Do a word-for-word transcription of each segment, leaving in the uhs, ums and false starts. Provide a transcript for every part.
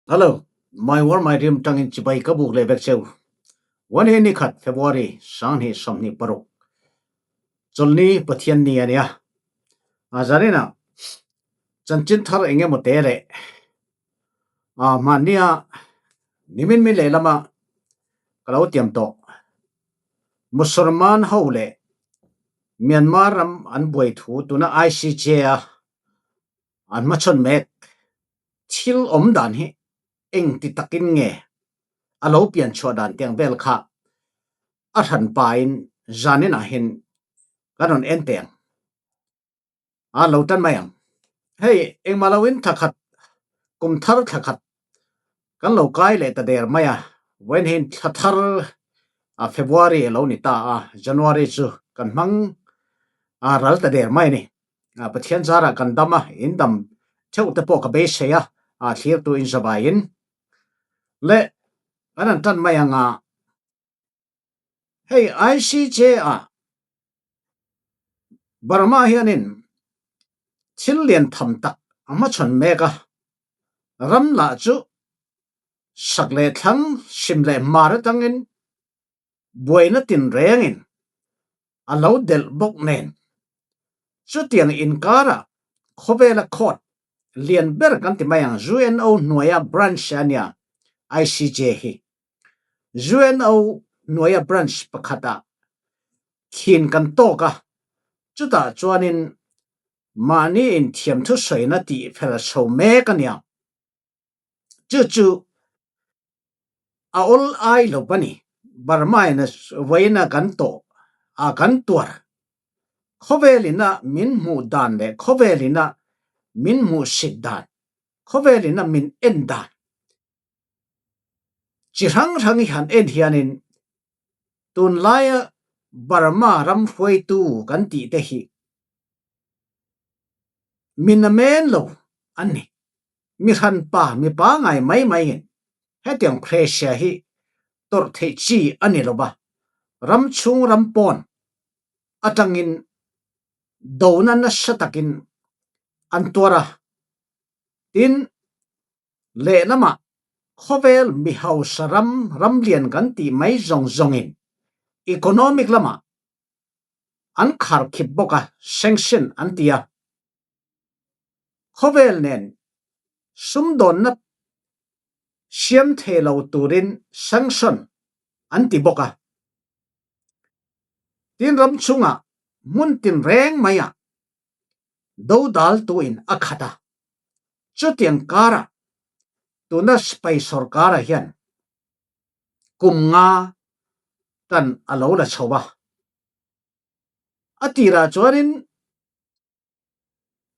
Hello, my war my dream tangin chibai ka buk le bek cheu. Wan he ni khat February sang ni som ni paruk. Chol ni Pathian ni ania. A zanina chanchin thar enge mo te le. A mania nimin mi le lama kalau tiam to. Musulman ho le Myanmar ram an buai thu tuna I C J a an machon mek thil om dan hi eng ti takin nge a lo pian chua dan tiang vel kha a hran pa in zanin a hin kan on en teng a lo tan mai ang. Hei, engmah lo in thakhat kum thar thakhat kan lo kai le ta der mai a. Wen hin thla thar a February a lo ni ta a, January chu kan hmang a ral ta der mai ni. A Pathian zara kan dam a, in dam theu te pawh ka beisei a, a thlir tu in zabai in le kan an tan mai anga. Hei, I C J a Burma hianin thil lian tham tak a hmachhawn mek a, ram lah chu sak leh thlang, sim leh hmar atangin buaina tinrengin a lo delh bawk nen. Chutiang inkara khawvela court lian ber kan ti mai ang, U N O hnuaia branch a nia, I C J hi. U N O hnuaia branch pakhata khin kan tawk a, chutah chuanin mahni inthiam thusawina tih fel chho mek a nia. Chu chu a awl ai lo pani, Burma ina vaina kan tawh a kan tuar, khawvelina min hmuh dan leh khawvelina min hmuh sit dan, khawvelina min en dan chi hrang hrang hi han en hianin, tunlaia Burma ram hruaitu kan tih te hi mi namen lo an ni. Mi hranpa, mi pangngai mai mai in hetiang pressure hi tawrh theih chi a ni lo va. Ram chhung ram pawn atangin dona nasa takin an tuar a. Tin, lehlamah khawvel mi hausa ram, ram lian kan tih mai zawng zawngin economic lamah an khar khip bawk a, sanction an ti a. Khawvel nen sumdawnna siam thei lo turin sanction an ti bawk a. Tin, ram chungah hmun tinreng maiah dodaltuin a khat a. Chutiang kara tuna sipai sawrkara hian kum nga tan a lo la chho va. A tirah chuanin,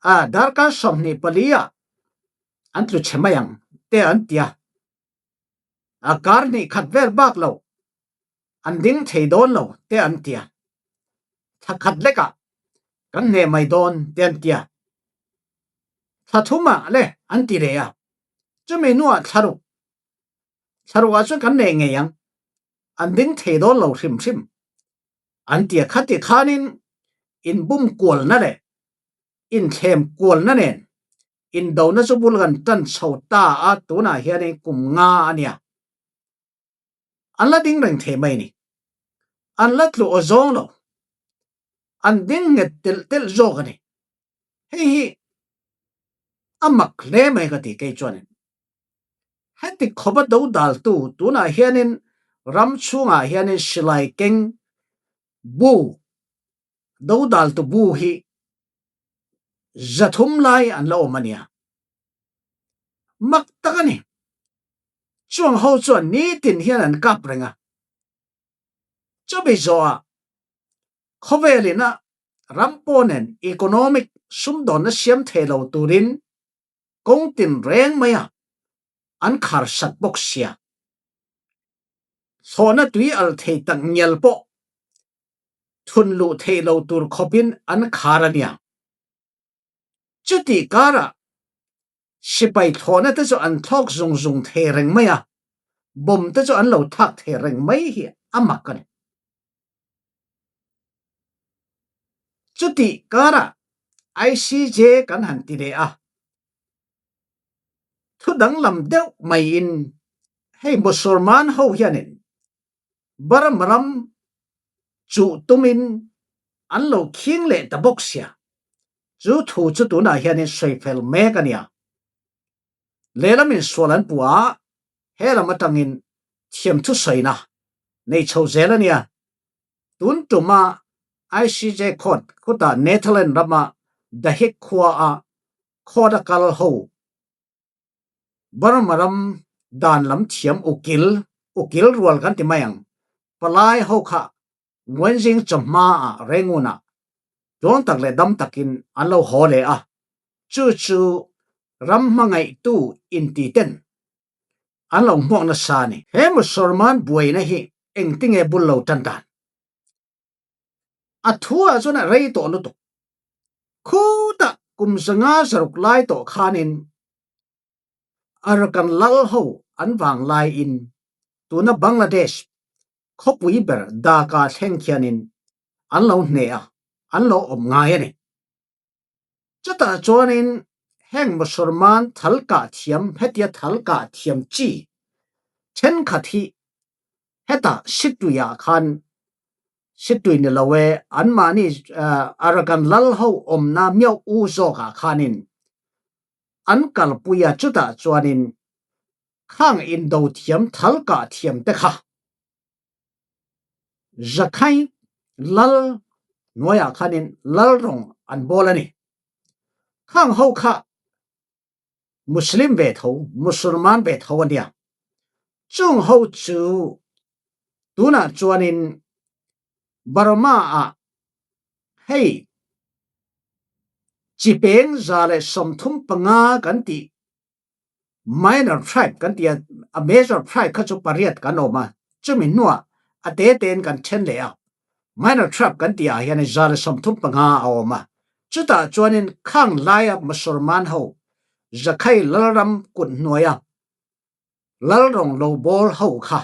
a, darkar sawmhnih pali a an tlu chhe mai ang te an tia. A, kar hnih khat vel bak lo an ding thei dawn lo te an tia. Thla khat leka kan hneh mai dawn te an tia. Thla thuma le an ti leh a. Chumi hnuah thla ruk, thla rukah chuan kan hneh ngei ang. An ding thei dawn lo hrim hrim an tia. Khati khanin inbum kualna leh inthlem kualna nen indona chu bul kan tan chho ta a, tunah hianin kum nga a nia. An la ding reng thei mai ni. An la tlu aw zawng lo. An ding nghet telh telh zawk a ni. Hei hi a mak hle mai ka ti kei chuanin. Heti khawpa dodaltu tunah hianin ram chhungah hianin silai keng bu dodaltu bu hi zathum lai an la awm a nia. Mak tak a ni. Chuang ho chuan nitin hian an kap reng a. Chumi zawhah khawvelina ram pawh nen economic sumdawnna siam thei lo turin kawng tinreng maia an kharsak bawk sia. Thlawhna tui al thei tak ngial pawh thun luh theih lo tur khawpin an khar a nia. Chutih karah sipai thlawhna te chu an thlawk zung zung thei reng mai a, bomb te chu an lo thak thei reng mai hi a mak a ni. Chutih karah I C J kan han ti leh a, Thudang lam deuh mai in hei Musulman ho hianin Burma ram chuh tumin an lo khing leh ta bawk sia. Chu thu chu tunah hianin sawi fel mek a nia. Lehlam in sual an pu a, he lam atangin thiam thusawina nei chho zel a nia. Tun tuma I C J court khuta Netherlands rama The Hague khua a court a kal ho Burma ram dan lam thiam ukil, ukil rual kan ti mai ang. Palai ho kha Wenzing chawhma ah Rangoon ah tlawng tak leh dam takin an lo haw leh a. Chu chu ram hmangaihtu inti ten an lo hmuak nasa a ni. He Musulman buaina hi engtin nge bul lo tan dan? A thu ah chuan a rei tawh lutuk. Khutah kum zanga zaruk lai tawh khanin Arakan lal ho an vang laiin tuna Bangladesh khawpui ber Dhaka thleng khianin an lo hne a, an lo awm ngai a ni. Chutah chuanin heng Musulman thal kah thiam, hetia thal kah thiam chi ṭhenkhat hi heta situiah khan, situi ni lo e, anmahni, eh, Arakan lal ho awmna miau u zawkah khanin an kalpui a, chutah chuanin khang indo thiam, thal kah thiam te kha Zakhai lal hnuaiah khanin lal rawng an bawl a ni. Khang ho kha Muslim ve tho, Musulman ve tho a nia. Chung ho chu tunah chuanin Burma ah hei chi peng za leh sawmthum panga kan tih minor tribe kan tia, a major tribe kha chu pariat kan awm a, chumi hnuah a te ten kan ṭhen leh a. Minor tribe kan tia hian za leh sawmthum panga a awm a. Chutah chuanin khang laia Musulman ho, Zakhai lalram kut hnuaia lalrawng lo bawl ho kha,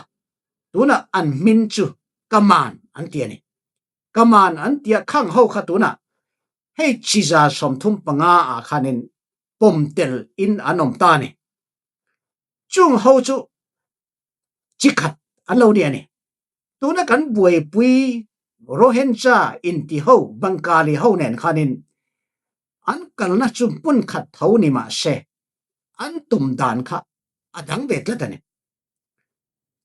tunah an hmin chu Kaman an ti a ni. Kaman an tia khang ho kha tunah hei chi za sawmthum panga ah khanin pawm tel in an awm ta a ni. Chung ho chu chi khat an lo ni a ni. Tuna kan buaipui Rohingya inti ho, Bengali ho nen khanin an kalna chu hmun khat tho ni mah se, an tum dan kha a dang ve tlat a ni.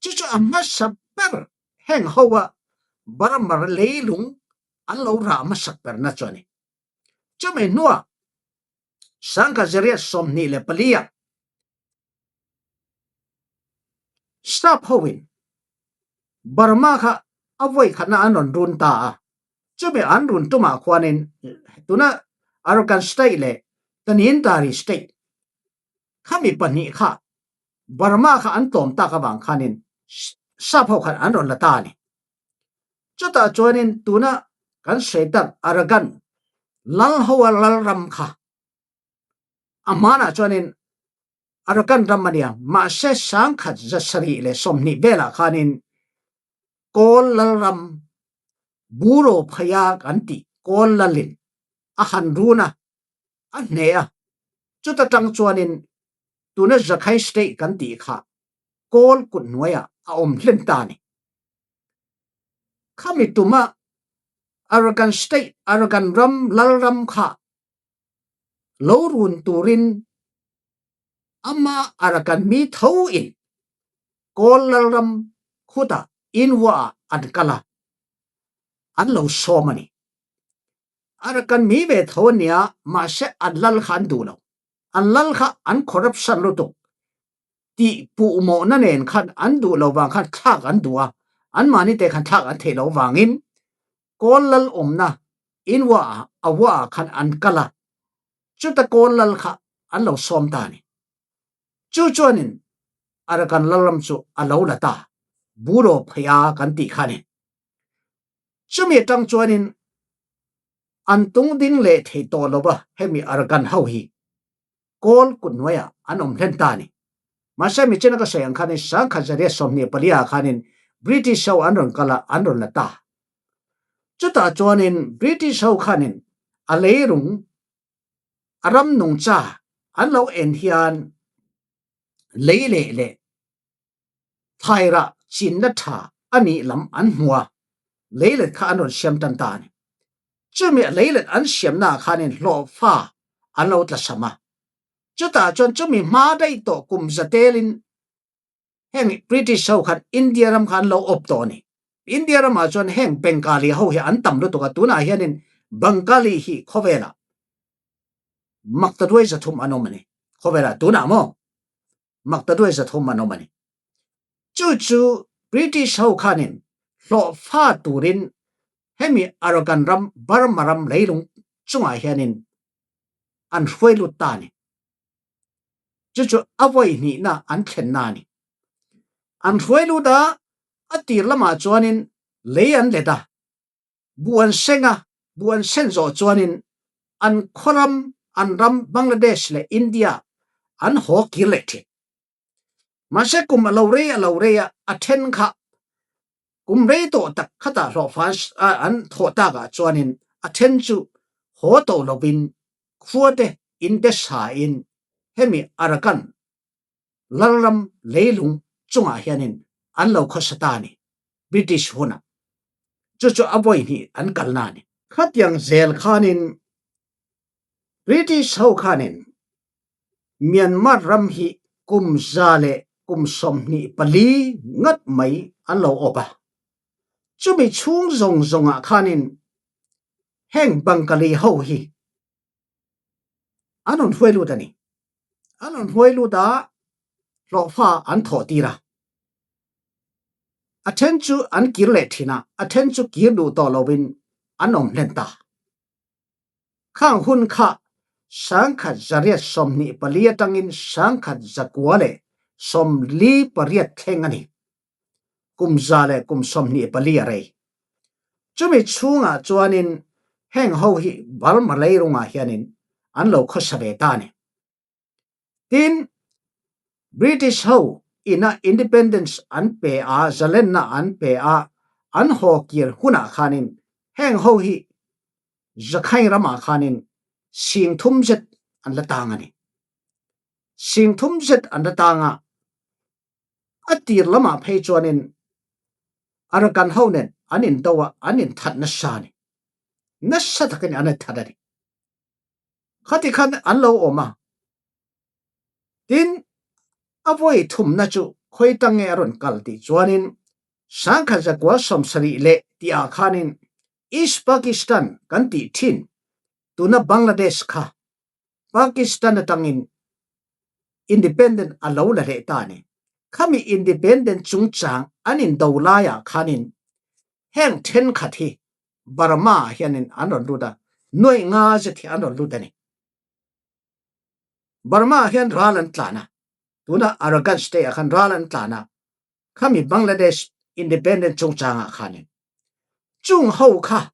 Chu chu a hmasa ber heng ho a Burma leilung an lo rah hmasak berna chu a ni. Chumi hnuah sangkhat zariat sawmhnih leh pali ah staff ho in Burma kha a vawi khatna an rawn run ta a. Chumi an run tumah khuanin tuna Arakan State leh Tanintharyi State khami pahnih kha Burma kha an tlawm tak avang khanin staff ho khat an rawn la ta a ni. Chutah chuanin tuna kan sawi tak Arakan lal ho a lalram kha a hmanah chuanin Arakan ram a nia, mahse sangkhat zasarih leh sawmhnih velah khanin Kawl lalram, Buro Phaya kan tih Kawl lalin a han run a, a hne a. Chuta tang chuanin tuna Zakhai State kan tih kha Kawl kut hnuaiah a awm hlen ta a ni. Khami tuma Arakan State, Arakan ram, lalram kha lo run turin ama Arakan mi tho in Kawl lalram khuta inwaa an kal a, an lo sawm a ni. Arakan mi ve tho a nia, mahse an lal kha an duh lo. An lal kha an corruption lutuk. Tih puh mawhna nen khan an duh lo vang khan thlak an duh a, anmahni te khan thlak an theih lo vangin Kawl lal awmna inwaa, awaa khan an kal a, chuta Kawl lal kha an lo sawm ta a ni. Chu chuanin Arakan lalram chu a lo la ta, Buro Phaya kan tih kha a ni. Chumi atang chuanin an tung ding leh thei tawh lo va, hemi Arakan ho hi Kawl kut hnuaiah an awm hlen ta a ni. Mahse, mi chena ka sawi ang khanin sangkhat zariat sawmhnih pali ah khanin British ho an rawn kal a, an rawn la ta. Chutah chuanin British ho khanin a leirung, a ram nungcha an lo en hian leilet le thairah cinna ṭha a nih lam an hmu a, leilet kha an rawn siam ṭan ta a ni. Chumi leilet an siamna khanin hlawhfa an lo tlasam a. Chutah chuan chumi hma daih tawh kum za telin heng British ho khan India ram kha an lo awp tawh a ni. India ramah chuan heng Bengali ho hi an tam lutuk a, tunah hianin Bengali hi khawvelah maktaduai zathum an awm a ni. Khawvelah tunah maw? Maktaduai zathum an awm a ni. Chu chu British ho khanin hlawhfa turin hemi Arakan ram, Burma ram leilung chungah hianin an hruai lut ta a ni. Chu chu a vawi hnihna an thlenna a ni. An hruai lut a, a tir lamah chuanin lei an let a, bu an seng a, bu an sen zawh chuanin an khawram, an ram Bangladesh leh India an haw kir leh ṭhin. Mahse, kum a lo rei, a lo rei a, a ṭhen kha kum rei tawh tak khatah hlawhfa an s-, a, an thawh takah chuanin a ṭhen chu haw tawh lovin khuate, inte sain hemi Arakan lalram leilung chungah hianin an lo khawsa ta a ni, British hunah. Chu chu a vawi hnih an kalna a ni. Khatiang zel khanin British ho khanin Myanmar ram hi kum za leh kum sawmhnih pali ngat mai an lo awp a. Chumi chhung zawng zawngah khanin heng Bengali ho hi an rawn hruai lut a ni. An rawn hruai lut a, hlawhfa an thawh tir a. A ṭhen chu an kir leh ṭhin a, a ṭhen chu kir duh tawh lovin an awm hlen ta. Khang hun kha sangkhat zariat sawmhnih pali aṭangin sangkhat zakua leh sawmli pariat thleng a ni. Kum za leh kum sawmhnih pali a rei. Chumi chhungah chuanin heng ho hi Burma leirungah hianin an lo khawsa ve ta a ni. Tin, British ho ina independence an pe a, zalenna an pe a, an haw kir hunah khanin heng ho hi Rakhine ramah khanin sing thum zet an la tang a ni. Sing thum zet an la tang a, a tir lamah phei chuanin Arakan ho nen an in do a, an in that nasa a ni. Nasa takin an in that a ni. Khati khan an lo awm a. Tin, a vawi thumna chu khawi tang nge a rawn kal tih chuanin, sangkhat zakua sawmsarih leh tih ah khanin East Pakistan kan tih ṭhin, tuna Bangladesh kha Pakistan aṭangin independent a lo la leh ta a ni. Khami independent chungchang an in do laiah khanin heng ṭhenkhat hi Burma-ah hianin an rawn lut a, nuaih nga zet hi an rawn lut a ni. Burma-ah hian ral an tlan a, tuna Arakan State-ah khan ral an tlan a, khami Bangladesh independent chungchangah khanin chung ho kha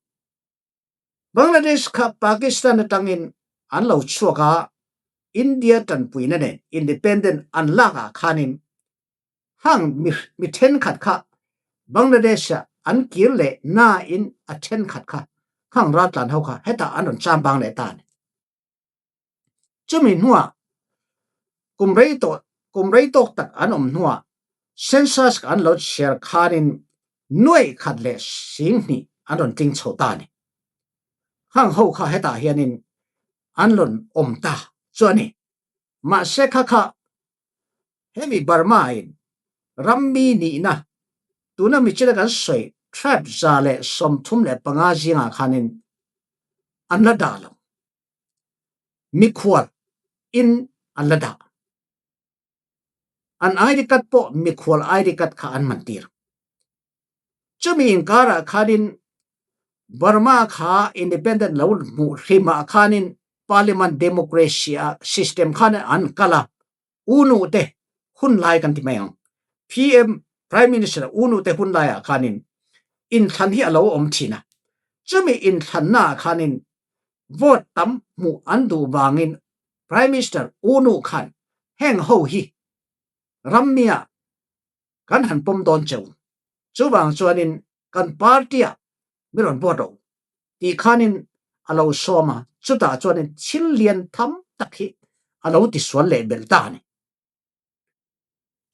Bangladesh kha Pakistan aṭangin an lo chhuak a, India ṭanpuina nen independent an lakah khanin hang mi, mi ṭhenkhat kha Bangladesh-ah an kir leh nain a ṭhenkhat kha hang ral tlan ho kha hetah an rawn cham bang leh ta a ni. Chumi hnuah kum rei tawh, kum rei tawk tak an awm hnuah census an lo chhiar khanin nuaih khat leh sing hnih an rawn tling chho ta a ni. Hang ho kha hetah hianin an rawn awm ta chu a ni. Mahse kha kha hemi Burma-in rammi nihna, tuna mi chila kan sawi, tribe za leh sawmthum leh panga zingah khanin an la dah lo. Mikhual in an la dah. An I D card pawh mikhual I D card kha an man tir. Chumi inkarah khanin Burma kha independent lo hmuh hrimah khanin parliament democracy-a system khan an kal a, U Nu te hun lai kan ti mai ang. P M, Prime Minister U Nu te hun laiah khanin inthlan hi a lo awm ṭhin a. Chumi inthlannaah khanin vote tam hmuh an duh vangin Prime Minister U Nu khan heng ho hi rammi-ah kan han pawm dawn che u. Chuvang chuanin kan party-ah mi rawn vote rawh u tih khanin a lo sawm a, chutah chuanin thil lian tham tak hi a lo tisual leh belh ta a ni.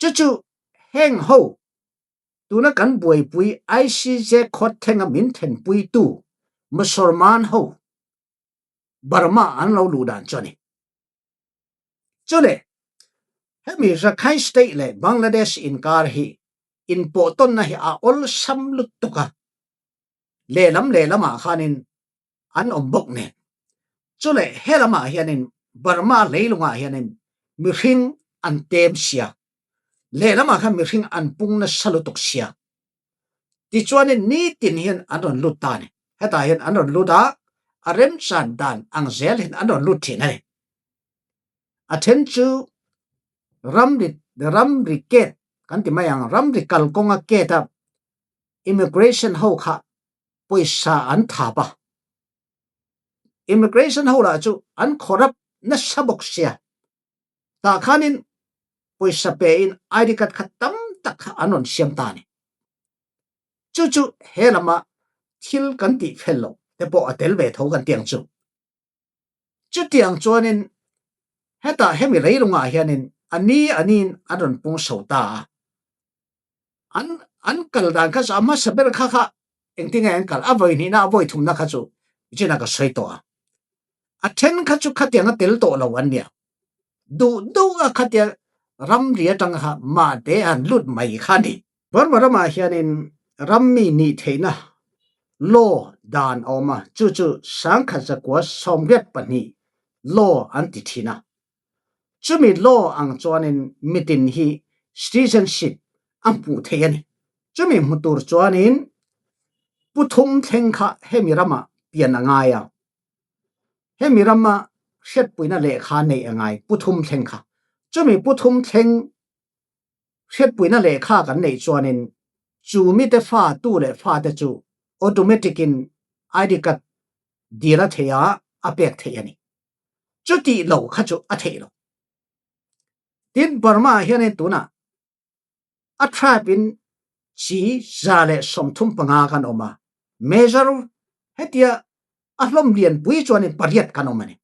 Cucu heng ho, tuna kan buaipui I C J court thenga min thenpuitu Musulman ho Burma an lo luh dan cu a ni. Cule hemi Rakhine State le Bangladesh inkar hi inpawhtawna hi a olsam lutuk a, lehlam lehlamah khanin an om bawk nen. Cule he lamah hianin Burma leilungah hianin mihring an tem sia, lehlamah khan mihring an pung nasa lutuk sia. Tichuanin nitin hian an rawn lut ta ni. Hetah hian an rawn lut a, a remchan dan ang zel hian an rawn lut ṭhin a ni. A ṭhen chu ramri, ramri gate kan ti mai ang, ramri kalkawnga gate-a immigration ho kha pawisa an thap a. Immigration ho lah chu an corrupt nasa bawk sia. Tah khanin pawisa pein I D card kha tam tak kha an rawn siam ta ni. Chu chu he lama thil kan tih fel lo te pawh a tel ve tho kan tiang chu. Chutiang chuanin hetah hemi leilungah hianin ani anin an rawn pung so ta a. An, an kal dan kha chu a hmasa ber kha kha engtin nge an kal, a vawi hnihna, a vawi thumna kha chu china ka sawi tawh a. A ṭhen kha chu khatianga tel tawh lo an nia. Duh duh a khatia ramri aṭanga kha mahte an lut mai kha ni. Burma ramah hianin ram mi nih theihna law dan a awm a, chu chu sangkhat zakua sawmriat pahnih law an ti ṭhin a. Chumi law ang chuanin mitin hi citizenship a hmuh theih a ni. Chumi hmu tur chuanin Pu Thum Thleng kha hemi ramah pian a ngai a. Hemi rama hriatpuina lehkha neih a ngai, Pu Thum Thleng kha. Chumi Pu Thum Thleng hriatpuina lehkha kan neih chuanin chu mite fa, tu leh fate chu automatic-in I D card dil a thei a, a pek theih a ni. Chutih lo kha chu a theih lo. Tin, Burma-ah hianin tunah a ṭhapin chi za leh sawmthum panga kan awm a, major hetia a hlawm lianpui chuanin pariat kan awm a ni.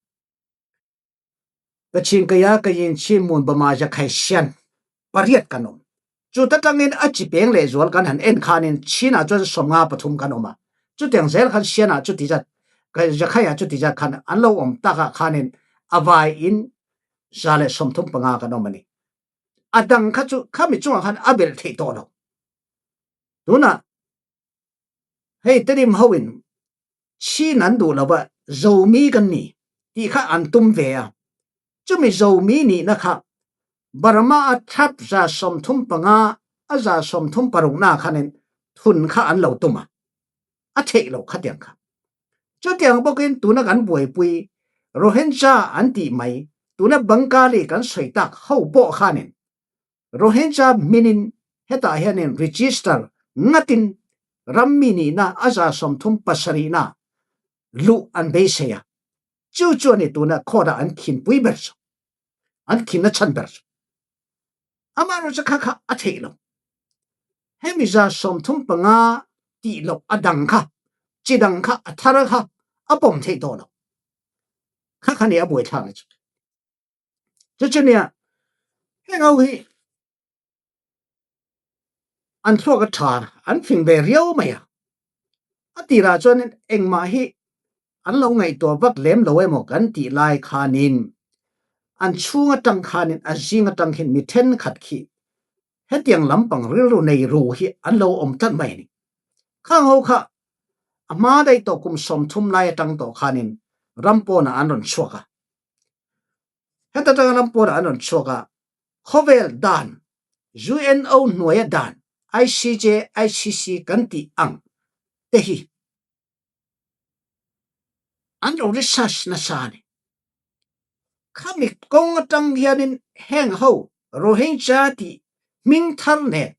Kachin, Kaya, Kayin, Chin, Mon, Bama, Rakhine, Shan, pariat kan awm. Chuta ṭangin a chi peng leh zual kan han en khanin Chin-ah chuan sawmnga pathum kan awm a. Chutiang zel khan Shan-ah chuti zat, Rakhine-ah chuti zat khan an lo awm takah khanin a vaiin za leh sawmthum panga kan awm a ni. A dang kha chu khami chungah khan a belh theih tawh lo. Tunah hei Tedim hoin Chin an duh lo a, Zomi kan ni tih kha an tum ve a. Chumi Zomi nihna kha Burma-a ṭhap za sawmthum panga, a za sawmthum parukna khanin thun kha an lo tum a. A theih lo khatiang kha. Chutiang bawkin tuna kan buaipui Rohingya an tih mai, tuna Bengali kan sawi tak ho pawh khanin Rohingya hminin hetah hianin register ngatin ram mi nihna a za sawmthum pasarihna luh an beisei a. Chu chu a ni tuna court-ah an khinpui ber chu. An khinna chhan ber chu. Amaherawhchu kha kha a theih lo. Hemi za sawmthum panga tih loh a dang kha, chi dang kha, a thar kha a pawm theih tawh lo. Kha kha ni a buaithlak chu. Chu chu nia, heng ho hi an thluak a ṭha, an fing ve riau mai a. A tirah chuan engmah hi an lo ngaihtuah vak lem lo emaw kan tih lai khanin, an chhung aṭang khanin, a zing aṭang khin mi ṭhenkhat khi hetiang lampang rilru nei ru hi an lo awm tlat mai a ni. Khang ho kha a hma daih tawh kum sawmthum lai aṭang tawh khanin ram pawnah an rawn chhuak a. Heta aṭanga ram pawnah an rawn chhuak a, khawvel dan, U N O hnuaia dan, I C J, I C C kan tih ang te hi an lo research nasa a ni. Khami kawng aṭang hianin heng ho Rohingya tih hming thar nen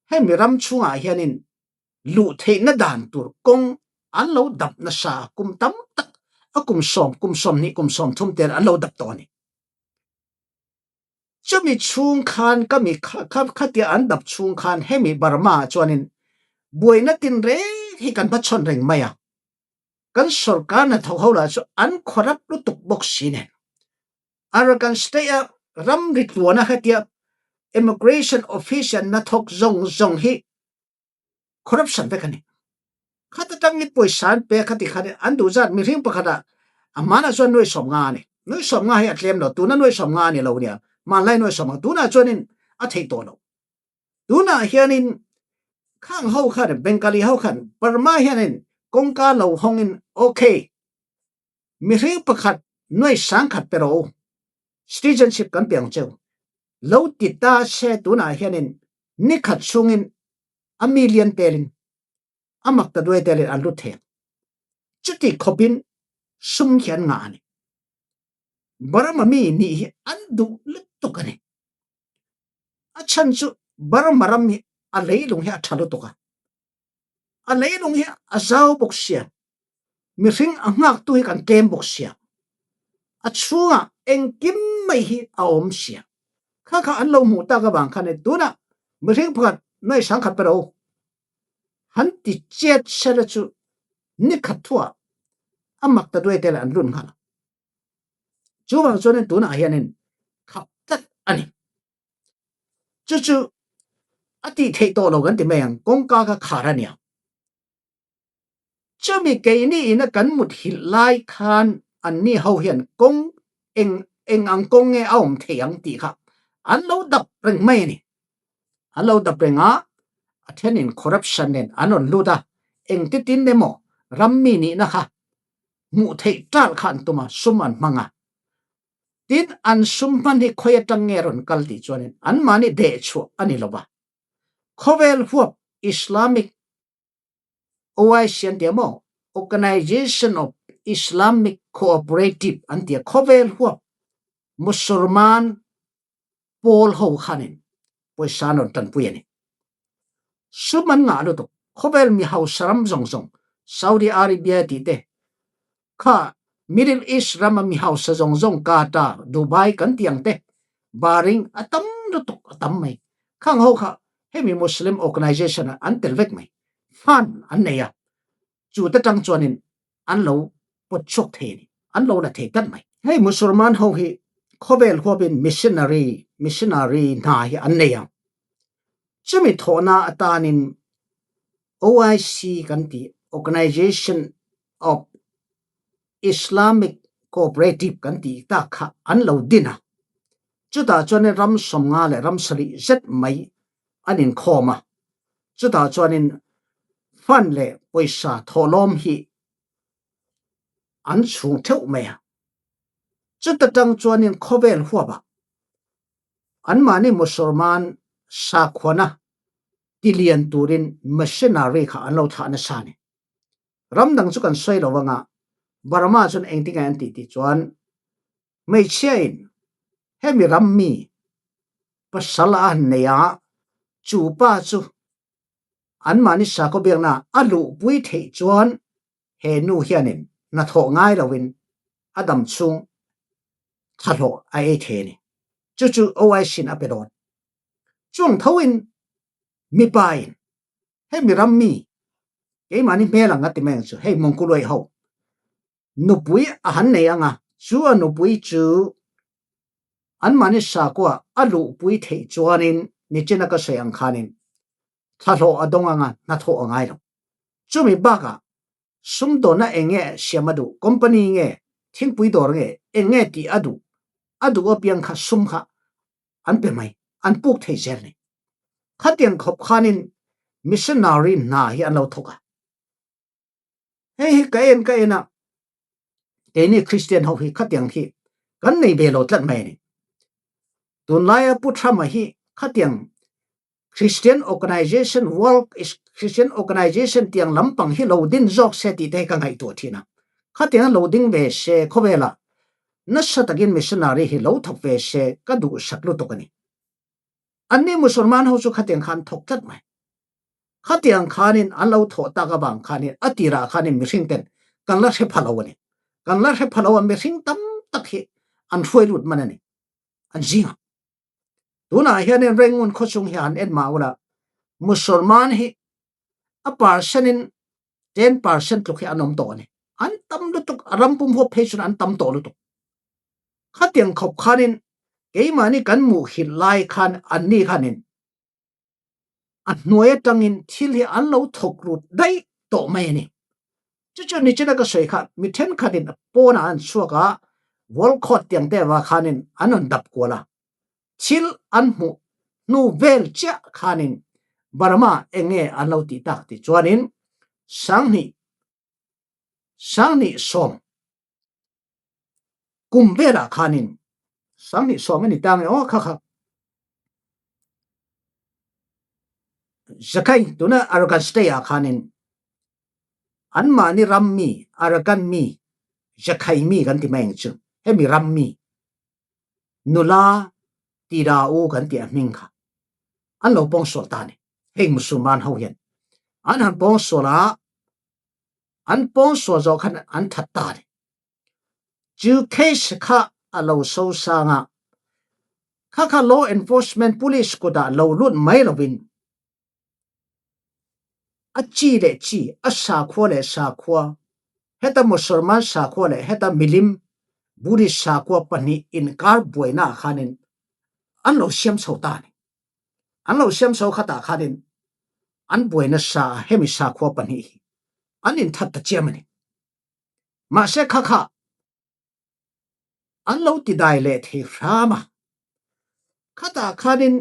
hemi ram chhungah hianin luh theihna dan tur kawng an lo dap nasa a, kum tam tak, a kum sawm, kum sawmhnih, kum sawmthum te an lo dap tawh a ni. Chumi chhung khan, khami kha, kha, khatia an dap chhung khan hemi Burma chuanin buaina tinreng hi kan hmachhawn reng mai a. Kan sorkar hnathawk ho lah chu an corrupt lutuk bawk si nen. Arakan State-a ramri tluana khatia immigration official na thok zong zong hi corruption vek a ni. Khat a tangin poisa an pek khat i khat in an duh zat mihring pakhat ah a man ah chuan nuai sawm nga a ni. Nuai sawm nga hi a tlem lo, tuna nuai sawm nga a ni lo nia. Manlai nuai sawm nga, tuna chuanin a theih tawh lo. Tunah hianin khang ho khan, Bengali ho khan, Burma hianin kawngka lo hawngin, okay, mihring pakhat nuai sang khat pe rawh u, citizenship kan pe ang che u, lo ti ta se. Tunah hianin ni khat chhungin a million telin, a maktaduai telin an lut thei ang. Chuti khawpin sum hi an ngah a ni. Burma mi nih hi an duh lutuk a ni. A chhan chu Burma ram hi a leilung hi a ṭha lutuk a. A leilung hi a zau bawk sia. Mihring a nghaktu hi kan tlem bawk sia. A chhungah engkim mai hi a awm sia. Kha kha an lo hmuh tak avang khan, tunah mihring pakhat nuai sang khat pe rawh u, han ti chiat sela chu ni khat thuah a maktaduai te leh an lut nghal. Chuvang chuanin tunah hianin khap tlat a ni. Chu chu a tih theih tawh lo kan ti mai ang, kawngka kha khar a nia. Chumi keini ina kan mut hilh lai khan anni ho hian kawng eng, eng ang kawng nge a awm thei ang tih kha an lo dap reng mai a ni. An lo dap reng a, a ṭhenin corruption nen an rawn lut a, engtitin emaw ram mi nihna kha hmuh theih ṭal kha an tum a, sum an hmang a. Tin, an sum hman hi khawi aṭang nge rawn kal tih chuanin anmahni deh chhuah a ni lo va. Khawvel huap Islamic O I C an tia maw, Organization of Islamic Cooperative an tia, khawvel huap Musulman pawl ho khanin pawisa an rawn ṭanpui a ni. Sum an ngah lutuk. Khawvel mi hausa ram zawng zawng, Saudi Arabia tih te, kha Middle East rama mi hausa zawng zawng, Qatar, Dubai kan tih ang te, Bahrain, a tam lutuk, a tam mai. Khang ho kha hemi Muslim organization-a an tel vek mai. Fund an nei a, chu te ṭang chuanin an lo pawt chhuak thei a ni, an lo la thei tlat mai. Hei Musulman ho hi khawvel huapin missionary, missionary hna hi an nei ang. Chumi thawhna atanin O I C kan tih, Organization of Islamic Cooperative kan tih tak kha an lo din a. Chutah chuanin ram sawmnga leh ram sarih zet mai an inkhawm a. Chutah chuanin fund leh pawisa thawhlawm hi an chhung theuh mai a. Chuta ṭang chuanin khawvel huapah anmahni Musulman sakhuana tilian turin missionary kha an lo thlah nasa a ni. Ram dang chu kan sawi lo anga, Burma chuan engtinge an tih tih chuan, hmeichhiain hemi ram mi pasal a han nei a, chu pa chu anmahni sakhaw biakna a luhpui theih chuan he nu hianin hnathawh ngai loin a dam chhung thlahlawh a ei thei a ni. Chu chu O I C-in a pe dawn. Chuang thoin mipain, hemi ram mi, keimahni hmel anga ti mai ang chu, hei Mongkuluai ho nupui a han nei anga, chu a nupui chu anmahni sakua a luhpui theih chuanin nichina ka sawi ang khanin thlahlawh a dawng anga hnathawh a ngai lo. Chumi bakah sumdawnna eng nge siam a duh, company nge, thingpui dawr nge, eng nge tih a duh, a duh apiang kha sum kha an pe mai, an puk thei zel ni. Khatiang khawp khanin missionary hna hi an lo thawk a. Hei hi ka en ka en a, keini Christian ho hi khatiang hi kan nei ve lo tlat mai a ni. Tunlaia Pu Trump-a hi khatiang Christian organization, world is Christian organization tiang lampang hi lo din zawk se tih te hi ka ngaihtuah ṭhin a. Khatiang lo ding ve se khawvela nasa takin missionary hi lo thawk ve se ka duhsak lutuk a ni. Anni Musulman ho chu khatiang khan thawk tlat mai. Khatiang khanin an lo thawh tak avang khanin a tirah khanin mihring ten kan la hre pha lo a ni. Kan la hre pha lo a, mihring tam tak hi an hruai lut man a ni. An zing a. Tunah hianin Rangoon khaw chung hi han en mah ula, Musulman hi a percent-in ten percent tluk hi an awm tawh a ni. An tam lutuk, a ram pum huap phei chuan an tam tawh lutuk. Khatiang khawp khanin keimahni kan muh khit lai khan anni khanin a hnuai atangin thil hi an lo thawk lut daih tawh mai a ni. Cucu nicin a ka sawi kha, mi ṭhenkhatin a pawna an suak a, World Court tiangte va khanin an rawn dap kual a, thil an hmuh hnu vel chiah khanin Burma eng nge an lo tih tak tih chuanin, sanghnih, sanghnih sawm kum velah khanin, sanghnih sawm a ni ta nge aw, kha kha, Rakhine tuna Arakan State ah khanin, anmahni ram mi, Arakan mi, Rakhine mi kan ti mai ang chu, hemi ram mi, Nula Tidau kan ti a hming kha, an lo pawngsual ta ni. Heng Musulman ho hian an han pawngsual a, an pawngsual zawh khan an that ta ni. Chu case kha a lo so sang a, kha kha law enforcement, police kutah lo lut mai lovin, a chi leh chi, a sakhua leh sakhua, heta Musulman sakhua leh heta milim Buddhist sakhua pahnih inkar buaina khanin an lo siam chho ta ni. An lo siam chho khatah khanin an buaina sa hemi sakhua pahnih hi an inthat ta chiam a ni. Mahse, kha kha an lo tidai leh thei hram a, khatah khanin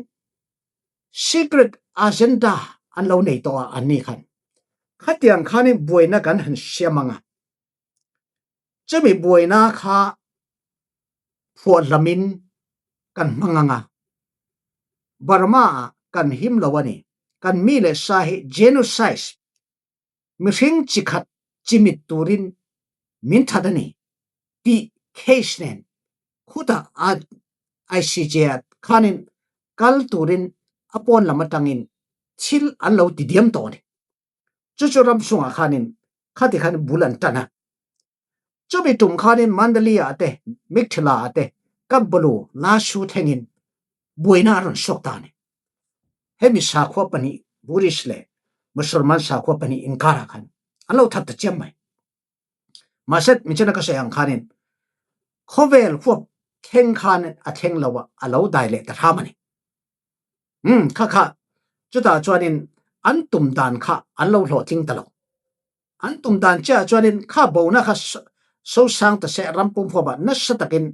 secret agenda an lo nei tawh a, anni khan khatiang khanin buaina kan han siam ang a, chumi buaina kha phuah hlamin kan hmang ang a, Burma ah kan him lo a ni, kan mi leh sa hi genocide, mihring chi khat chimit turin min that a ni tih case nen khutah a I C J ah khanin kal turin a pawn lam atangin thil an lo ti diam tawh a ni. Chu chu ram sungah khanin khati khan bul an tan a. Chumi tum khanin Mandalay ah te, Mekthila ah te, Kabbalu, Lasu thengin buaina a rawn suak ta ni. Hemi sakhua pahnih, Buddhist leh Musulman sakhua pahnih inkar a khan an lo that ta chiam mai. Mahse, mi chena ka sawi ang khanin khawvel huap thleng khan a thleng lo a, a lo dai leh ta hram a ni. Hmm, kha kha, chutah chuanin an tum dan kha an lo hlawhtling ta lo. An tum dan chiah chuanin kha bona kha so-, sosang ta se, ram pum huapah nasa takin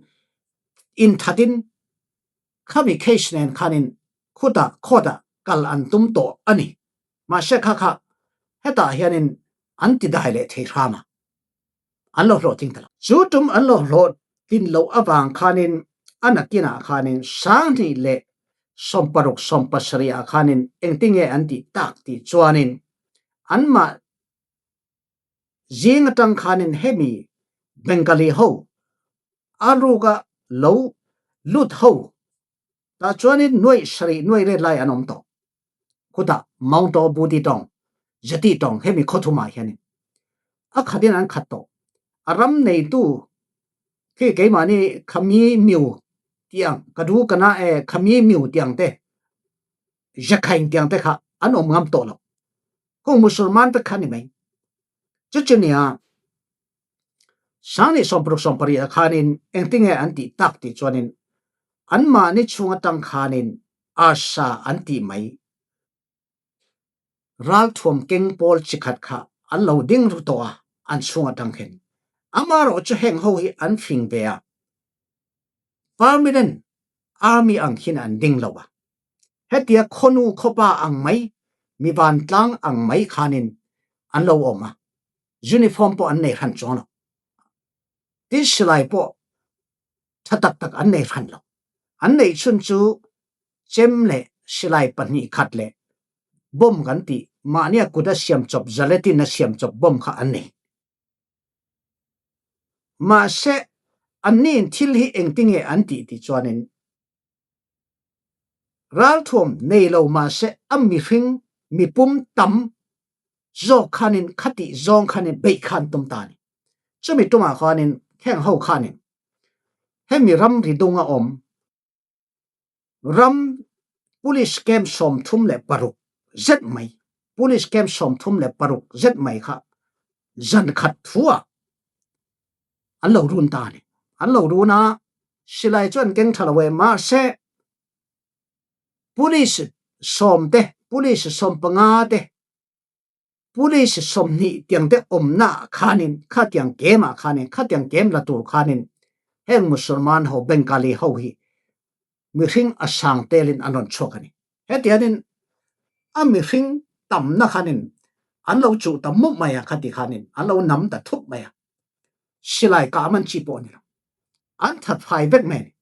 inthatin khami case nen khanin khutah, court-ah kal an tum tawh a ni. Mahse, kha kha, hetah hianin an tidai leh thei hram a, an lo hlawhtling ta lo. Chu tum an lo hlawhtling loh avang khanin a nakinah khanin sanghnih leh sawmparuk, sawmpasarih ah khanin engtin nge an tih tak tih chuanin anmah zing atang khanin hemi Bengali ho, a ruka lo lut ho, tah chuanin nuai sarih nuai ret lai an awm tawh. Khutah Mawngtaw, Budi Tawng, Zati Tawng hemi khaw thumah hianin a khatin an khat tawh. A ram neitu khi keimahni Khami Miu tiang, Kadu Kana, eh, Khami Miu tiang te, Rakhine tiang te kha an awm ngam tawh lo. Kung Musulman te kha ni mai. Chu chu nia, sanghnih sawmparuk sawmpariah khanin engtin nge an tih tak tih chuanin anmahni chhung atang khanin ARSA an tih mai. Ralthuam keng pawl chi khat kha an lo ding ru tawh a, an chhung atang khin. Amaherawhchu heng ho hi an fing ve a. Permanent army ang khin an ding lo a. Hetia khawnu khawpa ang mai, mi vantlang ang mai khanin an lo awm a. Uniform pawh an nei hran chuang lo. Tin, silai pawh ṭha tak tak an nei hran lo. An neih chhun chu chem leh silai pahnih khat leh bomb kan tih, mahnia kuta siam chawp, gelatin-a siam chawp bomb kha an nei. Mahse, anniin thil hi engtin nge an tih tih chuanin, ralthuam nei lo mahse, a mihring, mipum tam zawk khanin, khati zawng khanin beih khan tum ta ni. Chumi tumah khanin, kheng ho khanin, hemi ram ri dunga awm, ram police camp sawmthum leh paruk zet mai, police camp sawmthum leh paruk zet mai kha zan khat thu a an lo run ta ni. An lo run a, Silai chuan keng ṭha lo e, mahse, police sawm te, police sawm panga te, police sawmhnih tiang te awmna khanin, khatiang kemah khanin, khatiang kem la tur khanin, heng Musulman ho, Bengali ho hi mihring a sang telin an rawn chhuak a ni. Hetianin a mihring tamna khanin an lo chuh ta mup mai a, khati khanin an lo nam ta thup mai a. Silai kah man chi pawh a ni lo. An that fai vek mai a ni.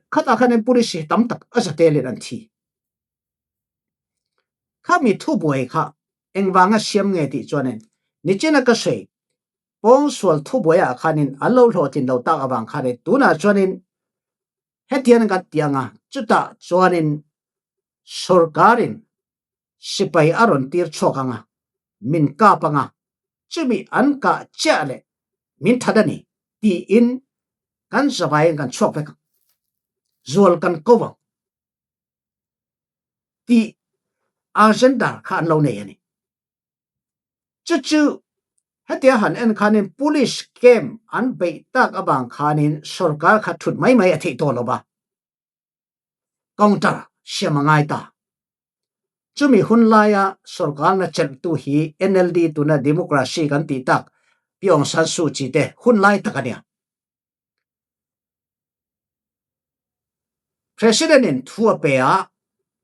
Khatah khanin police hi tam tak a za telin an thi. Khami thubuai kha engvanga siam nge tih chuanin, nichina ka sawi, Pawngsual thubuaiah khanin an lo hlawhtlin lo tak avang khanin, tunah chuanin hetian kan tih anga, chutah chuanin sorkarin sipai a rawn tir chhuak anga, min kap anga, chumi an kah chiah leh min that a ni, tiin kan zavaiin kan chhuak vek ang, zual kan ko ang tih agenda kha an lo nei a ni. Chu chu, hetia han en khanin police camp an beih tak avang khanin sorkar kha thut mai mai a theih tawh lo va. Counter siam a ngai ta. Chumi hun laia sorkar na chelhtu hi N L D, tuna democracy kan tih tak, Pi Aung San Suu Kyi te hun lai tak a nia. President-in thu a pe a,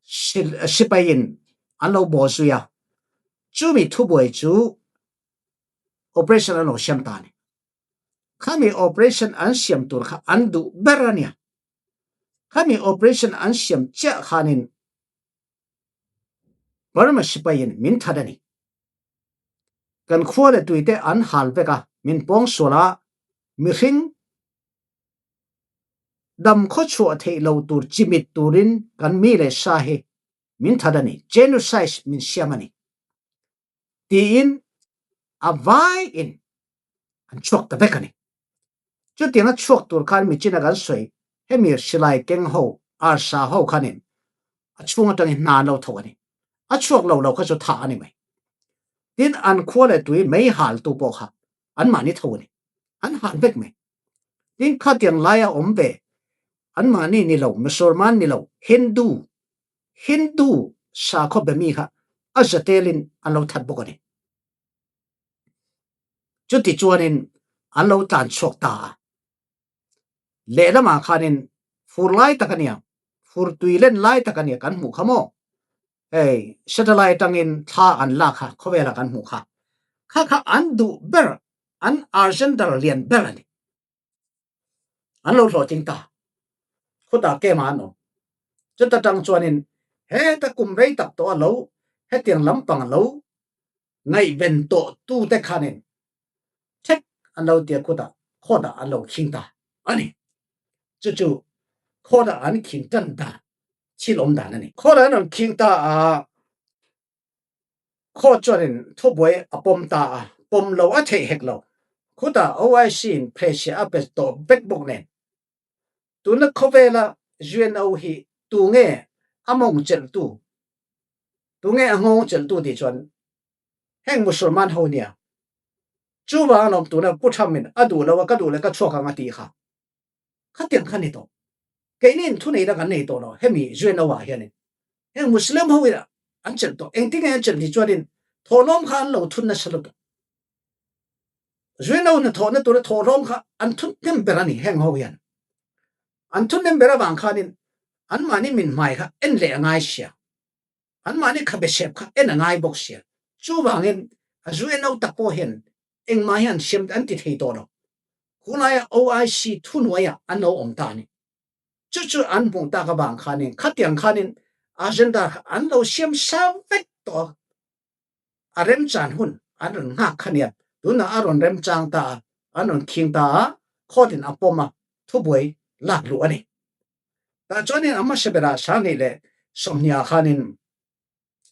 si-, sipaiin an lo bawl zui a. Chumi thubuai chu operation an lo siam ta a ni. Khami operation an siam tur kha an duh ber a nia. Khami operation an siam chiah khanin Burma sipaiin min that a ni. Kan khua leh tuite an hal vek a, min pawngsual a, mihring dam khawchhuah theih lo tur chimit turin kan mi leh sa hi min that a ni, genocide min siam a ni, tiin a vaiin an chhuak ta vek a ni. Chutianga chhuak tur khan nichina kan sawi, hemi silai keng ho, arsa ho khanin a chhung aṭangin hna an lo tho a ni. A chhuak lo lo kha chu thah a ni mai. Tin, an khua leh tui mei haltu pawh kha anmahni tho a ni. An hal vek mai. Tin, khatiang laia awm ve, anmahni ni lo, Musulman ni lo, Hindu, Hindu sakhaw be mi kha a za telin an lo that bawk a ni. Chutichuanin an lo tlan chhuak ta a. Lehlamah khanin fur lai tak a nia, fur tui len lai tak a nia kan hmuh kha maw? Hei, satellite aṭangin thla an lak kha, khawvelah kan hmuh kha. Kha kha an duh ber, an agenda lian ber a ni. An lo hlawhtling ta. Khutah camp-ah an awm. Chuta ṭang chuanin heta kum rei tak tawh a lo, hetiang lampang a lo ngaihven tawh tute khanin thek an lo tia khutah, court-ah an lo khing ta a ni. Chu chu court-ah an khing ṭan dan, thil awm dan a ni. Court-ah an rawn khing ta a, court chuanin thubuai a pawm ta a, pawm lo a theih hek lo. Khutah O I C-in pressure a pe tawh vek bawk nen. Tuna khawvela U N O hi tunge a mawng chelhtu, tunge a nghawng chelhtu tih chuan heng Musulman ho nia. Chuvang lawm tuna Pu Trump-in a duh lo a, ka duh leh ka chhuak ang a tih kha. Khatiang kha ni tawh. Keinin thuneihna kan nei tawh lo, hemi U N O-ah hianin. Heng Muslim ho ila an chelh tawh, engtinge an chelh tih chuanin thawhlawm kha an lo thun nasa lutuk. U N O-na thawhna tura thawhlawm kha an thun hnem ber a ni heng ho hian. An thun hnem ber avang khanin anmahni min hmai kha en leh a ngai sia. Anmahni kha besep kha en a ngai bawk sia. Chuvangin a U N O tak pawh hian engmah hian siam an ti thei tawh lo. Khulaia O I C thuhnuaiah an lo awm ta a ni. Chu chu an hmuh tak avang khanin, khatiang khanin agenda kha an lo siam sa vek tawh a. A remchan hun an rawn nghak kha nia. Tunah a rawn remchang ta a, an rawn khing ta a, court-in a pawm a, thubuai lak luh a ni. Tah chuanin a hmasa berah sanghnih leh sawmhnih ah khanin,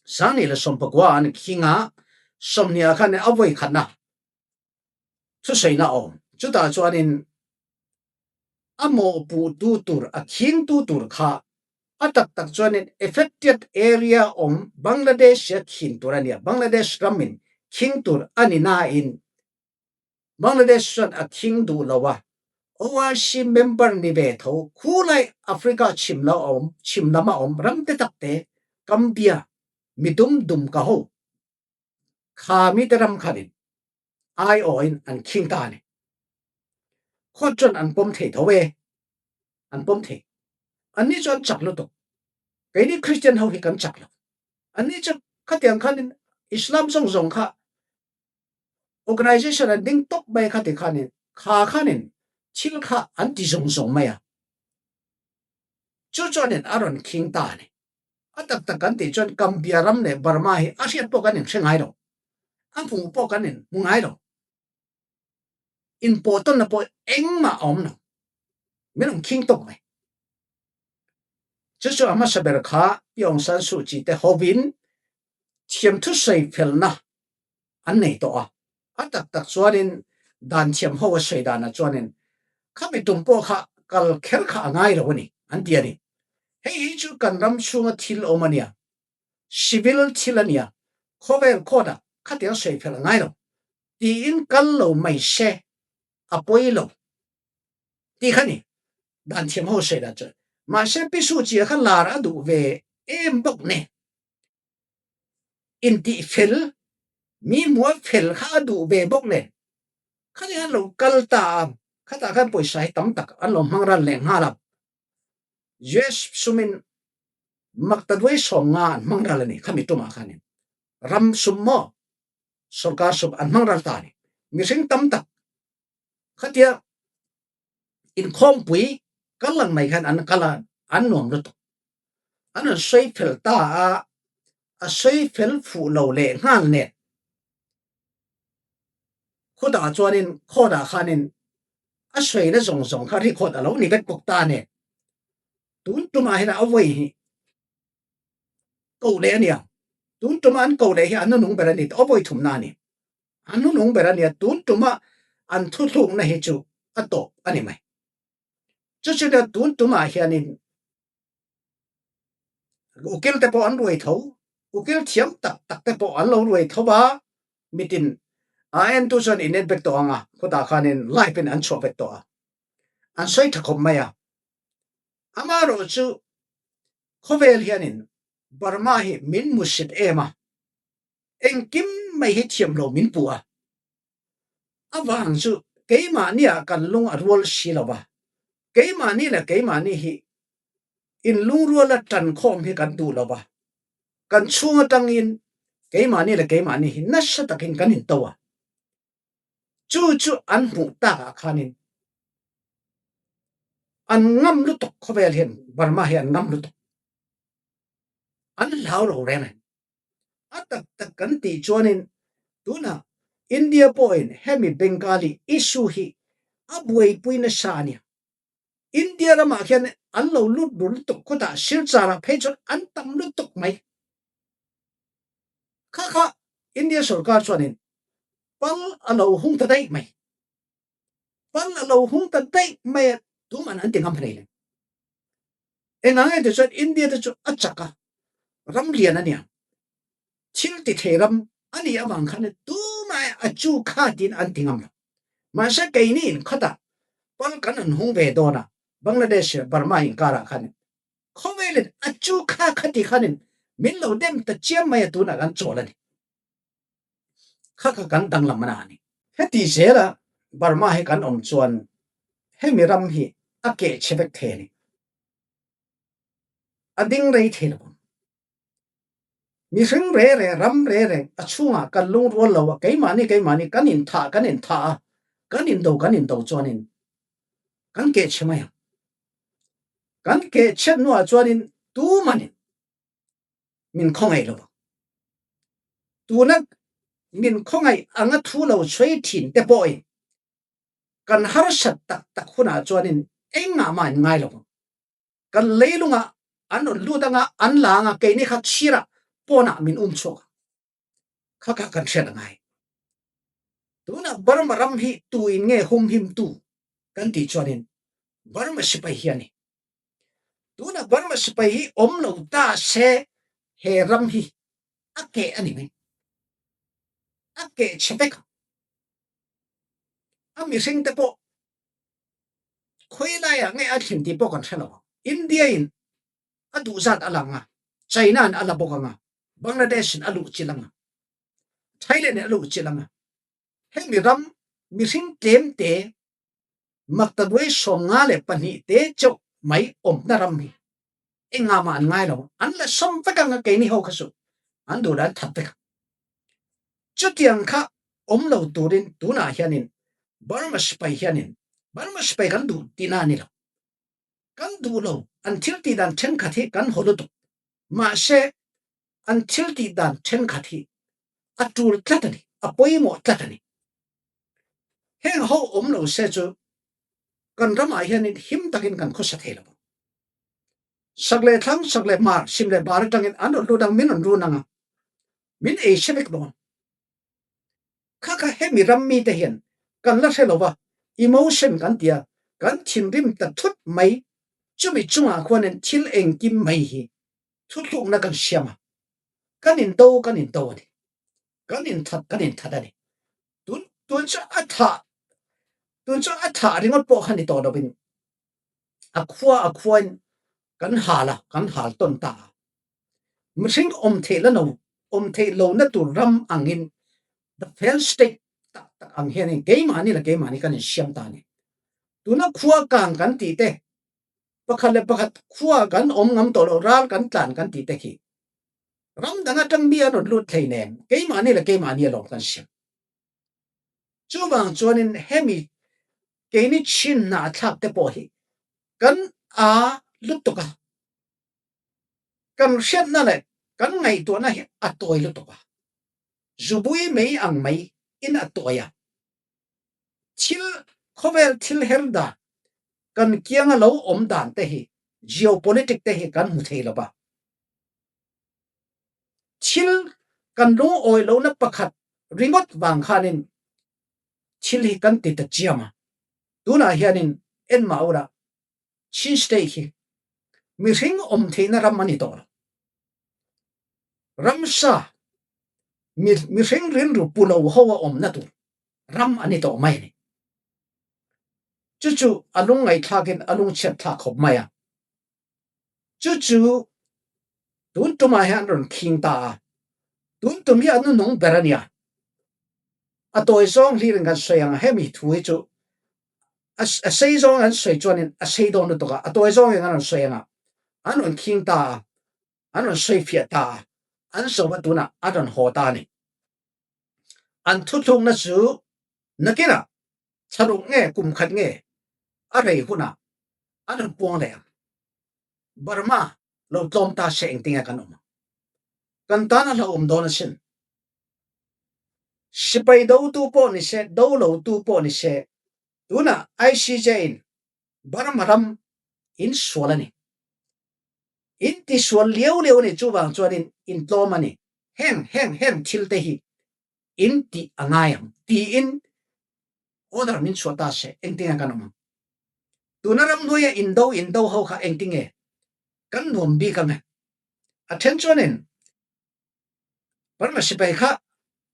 sanghnih leh sawmpakua an khing a, sawmhnih ah khanin a vawi khatna thusawina a awm. Chutah chuanin a mawhpuhtu tur, a khingtu tur kha a tak tak chuanin affected area awm Bangladesh-a khin tur a nia, Bangladesh ramin khing tur a ni nain Bangladesh chuan a khing duh lo a, O I C member ni ve tho, khulai Africa chim la om, chim lama om, ram te tak te, Gambia, midum dum ka ho, kha mi te ram khanin, ai o in an khing ta ni. Khot chon an pom thei tho ve, an pom thei. An ni chon chak lo to. Kei ni Christian ho hi kan chak lo. An ni chak khatiang khanin, Islam zong zong kha, organization an ding tok bai kha ti khanin, kha khanin, thil kha an ti zong zong mai a. Chu chuanin a rawn khing ta ni. A tak tak kan ti chuan Gambia ram leh Burma hi a hriat pawh kan in hre ngai lo. A hmuh pawh kan in hmu ngai lo. Inpawh tawnna pawh engmah a awm lo. Min rawn khing tawk mai. Chu chu a hmasa ber kha Pi Aung San Suu Kyi te hovin thiam thusawi felna an nei tawh a. A tak tak chuanin dan thiam ho a sawi danah chuanin, khami tum pawh kha kal kher kha a ngai lo a ni, an ti a ni. Hei hi chu kan ram chhunga thil awm a nia, civil thil a nia, khawvel court-ah khatiang sawi fel a ngai lo, tiin kal lo mai se, a pawi lo, ti kha ni, dan thiam ho sawi dan chuan. Mahse, Pi Suu Kyi-a kha lar a duh ve em bawk ne. Intih fel, mi hmuh a fel kha a duh ve bawk nen. Khani an lo kal ta a, khatah khan pawisa hi tam tak an lo hmangral leh nghal a. U S sumin maktaduai sawmnga an hmangral a ni, khami tumah khanin. Ram sum maw? Sawrkar sum an hmangral ta a ni. Mihring tam tak khatia inkhawmpui kal lang mai khan an kal a, an nuam lutuk. An rawn sawi fel ta a, a sawi fel fuh lo leh nghal nen. Khutah chuanin court-ah khanin a sawina zawng zawng kha record a lo ni vek bawk ta nen. Tun tumah hian a vawi hi koh leh a nia. Tun tuma an koh leh hi an nunung ber a ni, a vawi thumna a ni. An nunung ber a nia, tun tuma an thuthlukna hi chu a tawp a ni mai. Chu chu nia, tun tumah hianin ukil te pawh an ruai tho, ukil thiam tak tak te pawh an lo ruai tho va, mitin a entu chuan in en vek tawh ang a, khutah khanin live-in an chhuah vek tawh a, an sawi ṭha khawp mai a. Amaherawhchu khawvel hianin Burma hi min musit em a, engkim mai hi thiam lo min pu a. Avang chu keimahniah kan lung a rual si lo va, keimahni leh keimahni hi inlungruala ṭankhawm hi kan duh lo va, kan chhung aṭangin keimahni leh keimahni hi nasa takin kan in to a. Chu chu an hmuh takah khanin an ngam lutuk, khawvel hian Burma hi an ngam lutuk. An hlau lo reng a. A tak tak kan tih chuanin tunah India pawhin hemi Bengali issue hi a buaipui nasa a nia. India lamah khian an lo lut ru lutuk, khutah Silchar-ah phei chuan an tam lutuk mai. Kha kha India sorkar chuanin pal a lo hung ta daih mai. Pal a lo hung ta daih mai a, tuman an ti ngam hlei le. Engah nge ti chuan India te chu a chak a, ram lian a nia. Thil ti thei ram a nih avang khan tumah a chu kha tiin an ti ngam lo. Mahse, keinin khatah pal kan han hung ve dawn a, Bangladesh, Burma inkarah khan khawvelin a chu kha kha ti khanin min lo dem ta chiam mai a, tunah kan chawl a ni. Kha kha kan danglam a ni. Heti zela Burma hi kan awm chuan hemi ram hi a keh chhe vek thei a ni. A ding rei thei lo. Mihring rei rei, ram rei rei a chhungah kan lungrual lo a, keimahni, keimahni kan inthah, kan inthah a, kan indo, kan indo chuanin kan keh chhe mai a. Kan keh chhe hnuah chuanin tumanin min khawngaih lo. Tuna min khawngaih anga thu lo chhuai ṭhin te pawhin kan harsat tak tak hunah chuanin engmah mah an ngai lo. Kan leilungah an rawn lut anga an la anga, keini kha chhirah pawnah min um chhuak a. Kha kha kan hriat a ngai. Tunah Burma ram hi tuin nge humhimtu kan tih chuanin Burma sipai hi a ni. Tunah Burma sipai hi awm lo ta se, he ram hi a keh a ni mai. A keh chhe vek a. A mihring te pawh khoi lai ah nge a thleng ti pawh kan hre lo. India in a duh zat a lang a, China in a la bawk ang a, Bangladesh in a luh chil ang a, Thailand in a luh chil ang a, hemi ram mihring tlemte, maktaduai sawmnga leh pahnihte chauh mai awmna ram hi engmah an ngai lo. An la sawm vek ang a, keini ho kha chu an duh dan that vek ang. Chutiang kha awm lo turin tunah hianin Burma sipai hianin, Burma sipai kan duh tihna a ni lo. Kan duh lo, an thil tih dan ṭhenkhat hi kan haw lutuk. Mahse, an thil tih dan ṭhenkhat hi a tul tlat a ni, a pawimawh tlat a ni. Heng ho awm lo se chu kan ramah hianin him takin kan khawsa thei lo. Sak leh thlang, sak leh hmar, sim leh bar aṭangin an rawn lut ang, min rawn run ang a, min ei hre vek dawn. Kha kha hemi ram mite hian kan la hre lo va, emotion kan tia, kan thinrim ta thut mai. Chumi chungah khuanin thil engkim mai hi thutlukna kan siam a, kan indo, kan indo a ni, kan inthat, kan inthat a ni. Tun, tun chu a thah, tun chu a thah ringawt pawh kha ni tawh lovin, a khua a khuain kan hal a, kan hal tawn ta a. Mihring awm theih la lo, awm theih lohna tur ram angin, the failed state tak tak ang hianin keimahni la keimahni kan insiam ta a ni. Tuna khua kang kan tih te, pakhat leh pakhat khua kan awm ngam tawh lo, ral kan tlan kan tih te khi ram dang aṭang mi an rawn lut thei nem, keimahni leh keimahni alawm kan siam. Chuvang chuanin hemi keini Chin hna a thlak te pawh hi kan aa lutuk a, kan hriatna leh kan ngaihtuahna hi a tawi lutuk a, zubui mei ang mai in a tawi a. Thil, khawvel thil her dan, kan kianga lo awm dan te hi, geopolitic te hi kan hmu thei lo va. Thil kan lungawi lohna pakhat ringawt vang khanin thil hi kan ti ta chiam a. Tunah hianin enmah ula, Chin State hi mihring awm theihna ram a ni tawh lo. Ramsa, mi, mihring rilru pu lo ho a awmna tur ram a ni tawh mai a ni. Chu chu a lungngaihthlakin a lungchhiatthlak khawp mai a. Chu chu tun tumah hian rawn khing ta a. Tun tum hi a nunung ber a nia. A tawi zawng hlirin kan sawi ang a, hemi thu hi chu a, a sei zawng an sawi chuanin a sei dawn lutuk a, a tawi zawng hian an rawn sawi ang a, an rawn khing ta a, an rawn sawi fiah ta a, an zawh a, tunah an rawn haw ta a ni. An thutlukna chu nakinah thla ruk nge, kum khat nge a rei hunah an rawn puang leh ang. Burma lo tlawm ta se, engtinge kan awm a? Kan tan a hlauhawm dawn asin. Sipai dotu pawh ni se, do lotu pawh ni se, tunah I C J in Burma ram in sual a ni. In tisual liau liau a ni, chuvang chuanin in tlawm a ni. Heng, heng, heng thil te hi in tih a ngai ang, tiin order min chhuah ta se, engtinge kan awm ang? Tuna ramhnuaia indo indo ho kha engtinge kan nuam bik ang e? A ṭhen chuanin Burma sipai kha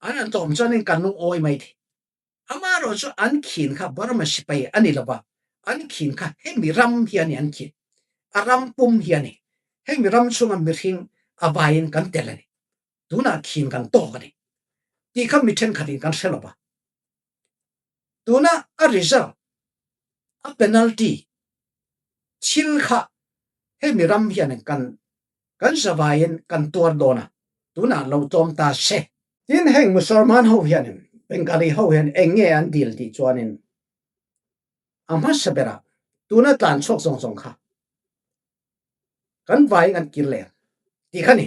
an han tlawm chuanin kan lungawi mai thei. Amaherawhchu an khin kha Burma sipai a ni lo va, an khin kha hemi ram hi a ni an khin. A ram pum hi a ni. Hemi ram chhunga mihring a vaiin kan tel a ni. Tunah khin kan tawk a ni tih kha mi ṭhenkhatin kan hre lo va. Tuna a result, a penalty thil kha hemi ram hianin kan, kan zavaiin kan tuar dawn a, tunah lo tlawm ta se. Tin, heng Musalman ho hianin, Bengali ho hian eng nge an dil tih chuanin, a hmasa berah tuna tlan chhuak zawng zawng kha kan vai kan kir leh tih kha ni.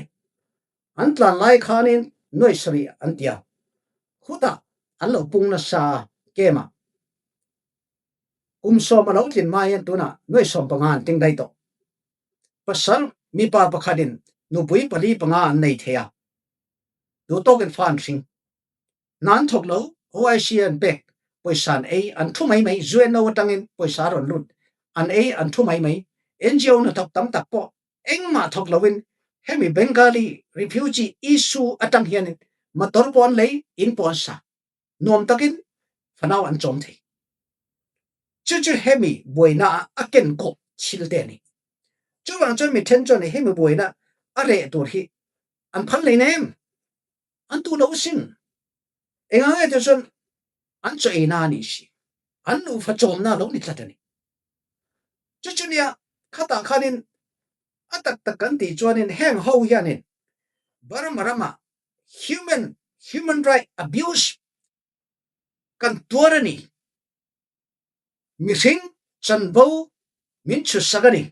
An tlan lai khanin nuai sarih an tia, khutah an lo pung nasa a, kemah kum sawm a lo tlin mai hian tunah nuai sawm panga an tling dai tawh. Pasal mipa pakhatin nupui pali panga an nei thei a, tu tawkin fa an hring. Nan thawk lo, O I C an pek pawisa an ei, an thu mai mai, U N O aṭangin pawisa a rawn lut, an ei, an thu mai mai. N G O hnathawk tam tak pawh engmah thawk loin hemi Bengali refugee issue aṭang hianin motor pawh an lei, in pawh an sa. Nuam takin fanau an chawm thei. Cucu hemi buaina ah a kenkop thil te ni. Cuvang cun mi ṭhen cun hemi buaina a reh tur hi an phal lei nem? An tu lo sin. Eng ang e ti cun an caw eina ni si. An nufa cawmna lo ni tlat a ni. Cucu nia khatah khanin a taktak kan ti cuanin heng ho hianin Burma ramah human, human right abuse kan tuar a ni. Mihring canvo min chutsak a ni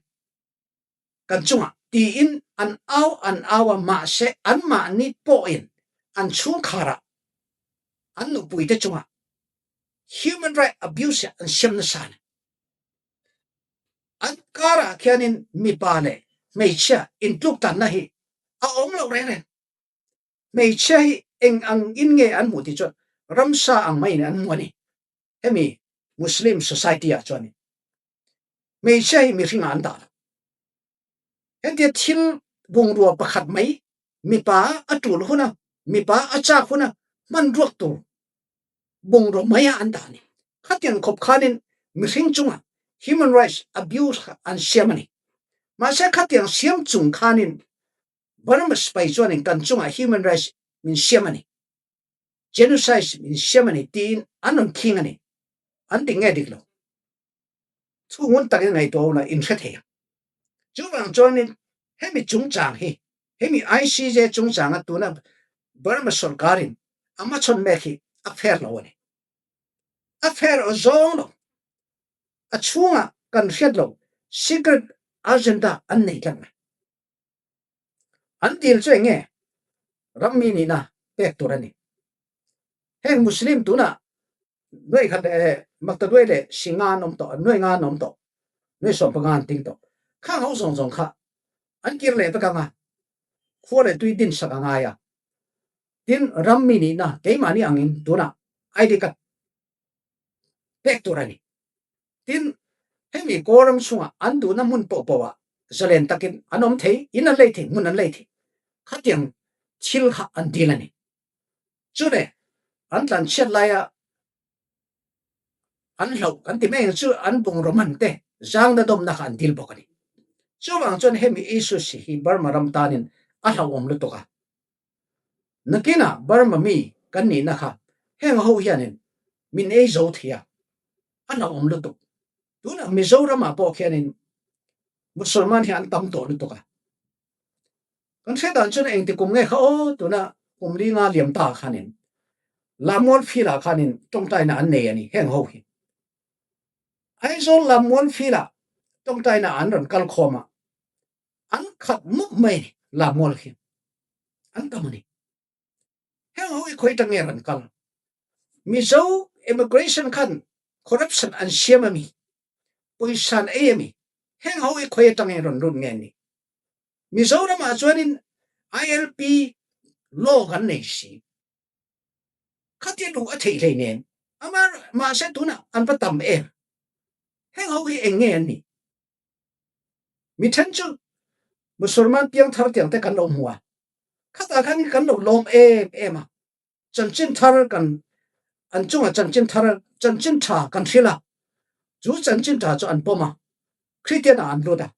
kan cungah tiin an au, an au a, mahse anmahni pawhin an chhungkharah an nupuite cungah human right abuse an siam nasa a ni. An karah khianin mipa le hmeichhia intluktanna hi a om lo reng reng. Hmeichhia hi eng ang in nge an hmuh ti chuan ramsa ang mai in an hmu a ni. Hemi Muslim society ah chuan hmeichhia hi mihringah an dah lo. Hetia thil bungrua pakhat mai, mipa a tul huna, mipa a chak huna hman ruak tur bungrua mai a an dah a ni. Khatiang khop khanin mihring chungah human rights abuse kha an siam a ni. Mahse khatiang siam chung khanin Burma sipai chuanin kan chungah human rights min siam a ni, genocide min siam a ni tiin an rawn khing a ni. An dik nge dik lo? Chhunghun takin ngaihtuah unla in hre thei ang. Chuvang chuanin hemi chungchang hi, hemi I C J chungchanga tuna Burma sorkarin a hmachhawn mek hi a fair lo a ni. A fair a zawng lo. A chhungah kan hriat lo, secret agenda an nei tlat mai. An dil chu eng nge? Rammi nihna pek tur a ni. Heng Muslim tunah nuai khat, eh, Maktaduai leh Singa an awm tawh, nuai nga an awm tawh, nuai sawmpanga an ting tawh, khang ho zawng zawng kha an kir leh vek anga, khua leh tui dinsak a ngai a. Tin rammi nihna keimahni angin tunah I D card pek tur a ni. Tin, hemi Kawlram chungah an duhna hmun pohpohah zalen takin an awm thei, in an lei thei, hmun an lei thei. Khatiang thil kha an dil a ni. Chule, an tlanchhiat laia an hlauh kan ti mai ang chu, an bungraw man te, zangna dawmna kha an dil bawk a ni. Chuvang chuan hemi issues hi Burma ram tanin a hlauhawm lutuk a. Nakinah Burma mi kan nihna kha heng ho hianin min ei zo thei a, a hlauhawm lutuk. Tunah Mizoramah pawh khianin Musulman hi an tam tawh lutuk a. Kan hre dan chuan engti kum nge kha aw, tuna kum li nga liam ta khanin Lammual field ah khanin ṭawngtaina an nei a ni heng ho hi. Aizawl Lammual field ah ṭawngtaina an rawn kal khawm a, an khat mup mai a ni Lammual khi. An tam a ni. Heng ho hi khawi aṭang nge rawn kal? Mizo immigration khan corruption an siam a mi? Pawisa an ei a mi? Heng ho hi khawi aṭang nge rawn lut nge ni? Mizoramah chuanin I L P law kan nei si. Khatia duh a theih hlei nen. Ama mahse tunah an va tam em. Heng ho hi eng nge an ni? Mi ṭhen chu Musulman piangthar tiang te kan lo hmu a. Khatah khan kan lo lawm em em a. Chanchin thar kan, an chungah chanchin thar, chanchin ṭha kan hrilh a. Chu chanchin ṭha chu an pawm a. Khristian ah an lut a.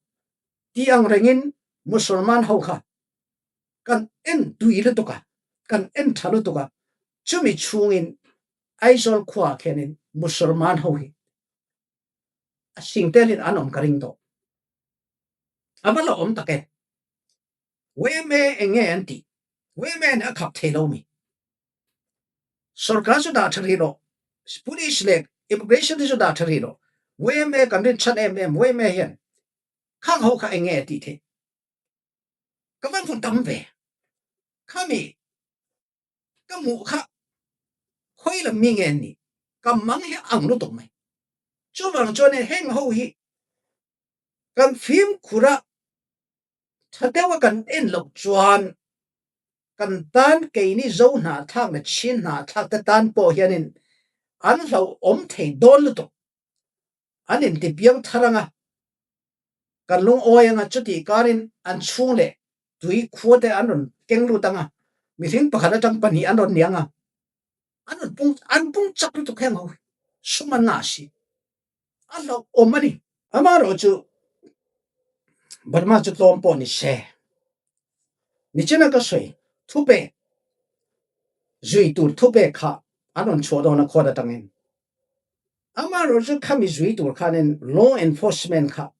Ti ang rengin Musulman ho kha kan en tui lutuk a, kan en ṭha lutuk a. Chumi chhungin Aizawl khua khianin Musulman ho hi a singtelin an awm ka ring tawh. A va lo awm tak e. Y M A eng nge an tih? Y M A nih a khap thei lo mi. Sorkar chu dah ṭha rih lo. Police leh immigration te chu dah ṭha rih lo. Y M A kan rin chhan em em, Y M A hian khang ho kha eng nge a tih theih? Ka van hmu tam ve. Khami ka hmuh kha khawi lam mi nge an ni? Ka mang hi a ang lutuk mai. Chuvang chuan heng ho hi kan fimkhurah ṭha deuha kan en loh chuan kan tan keini Zo hnahthlak leh Chin hnahthlak te tan pawh hianin an hlauhawm thei dawn lutuk. An intipiang thar ang a, kan lungawi ang a, chuti karin an chhung leh tui khua te an rawn keng lut ang a, mihring pakhat aṭang pahnih an rawn ni ang a, an rawn pung, an pung chak lutuk heng ho. Sum an ngah si. a lo om a ni. Amarawh chu Burma chu tlawm pawh ni se, nichin a ka sawi, thupek zui tur thupek kha an rawn chhuah dawn a khawt aṭangin. Amarawh chu khami zui tur khanin law enforcement kha